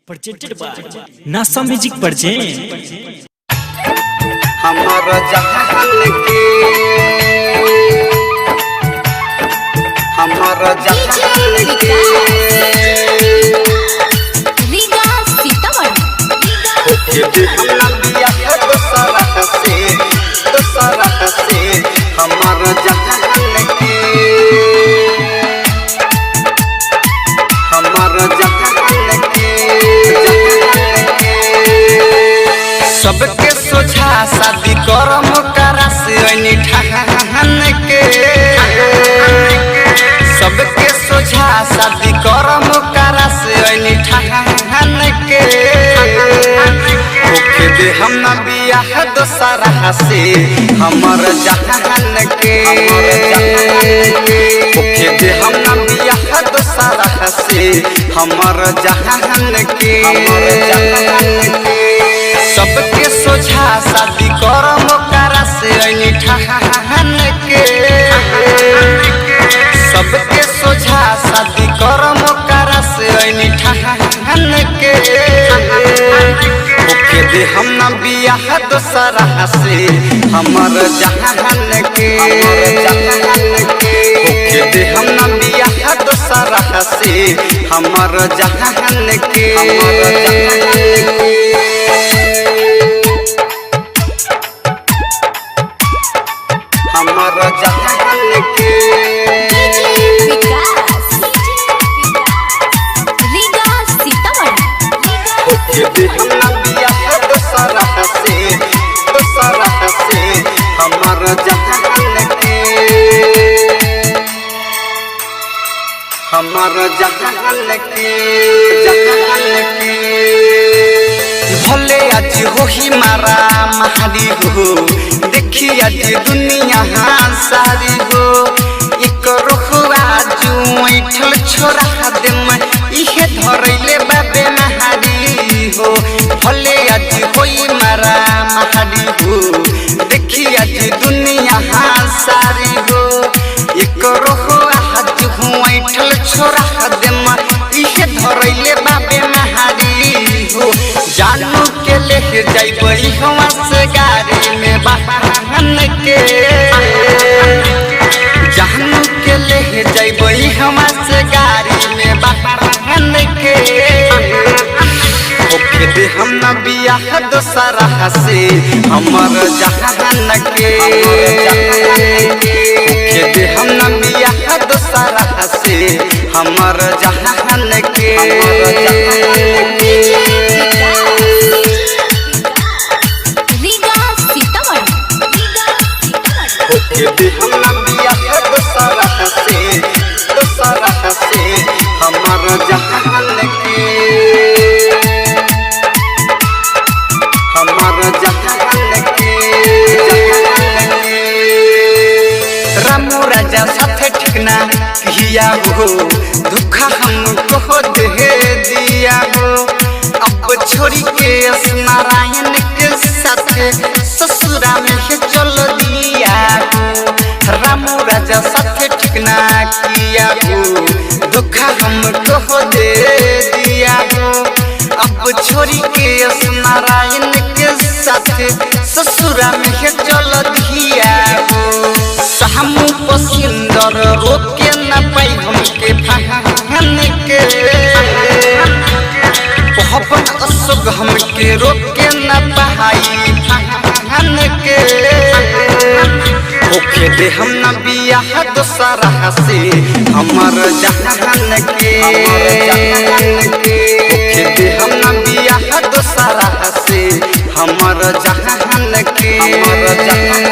Presented by NASA Music present. हमर जहान के हमर जहान के रीगा सीतामढ़ी। यदि हम ना बियाह दोसरा से दोसरा से हमर जहान के हमर जहान के जहान के सबके सोझा शादी करम करा से ऐनी ठान के सबके सोझा शादी करम करा से ऐनी ठान के होखे दे हम ना बियाह दोसरा से हमर जहान के होखे दे हम ना बियाह दोसरा से हमर जहान के हमर जहान के सबके सोझा शादी करम करा से ऐनी ठान के सबके सोझा शादी करम करा से ऐनी ठान के होखे दे हम ना बियाह दोसरा से हमर जहान के होखे दे हम ना बियाह दोसरा से हमर जहान के हमर जहान के हमर जहान के विकास रीगा सीतामढ़ी। यदि हम ना बियाह दोसरा से दोसरा से हमर जहान के हमर जहान के जहान के भले आज होही मारा महारी हो देखी आज दुनिया सारी हो एक रुखवा ऐठल छोरा देम इहे धरैले बाबे महारी हो भले आज होई मारा महारी हो देखी आज दुनिया सारी हो एक रुखवा आज ऐठल छोरा देम इहे धरैले बाबे महारी हो जानू के लेके जाइबई हवा से गाड़ी में बहान के जानू के लेके जाइबई हवा से गाड़ी में बहान के होखे दे हम ना बियाह दोसरा से हमर जहान के होखे दे हम ना बियाह दोसरा से हमर जहान के हमर जहान के रीगा सीतामढ़ी। यदि हम ना बियाह दोसरा से दोसरा से हमर जहान के हमर जहान के जहान के रामू राजा साथे ठिकना किया हो दुखा हमको दे दिया हो अब छोड़ी के नारायण के साथे ससुरा में ही चल दिया हो रामू राजा साथे ठिकना किया हो दुखा हमको दे दिया हो अब छोड़ी के नारायण के साथे ससुरा में ही चल दिया हो सामू पसिंदर रोके न पाई हमके फहान के पहपन अशोक हमके रोके न पाई फहान के होखे दे हम न बियाह दोसरा से हमर जहान के होखे दे हम न बियाह दोसरा से हमर जहान के हमर जहान।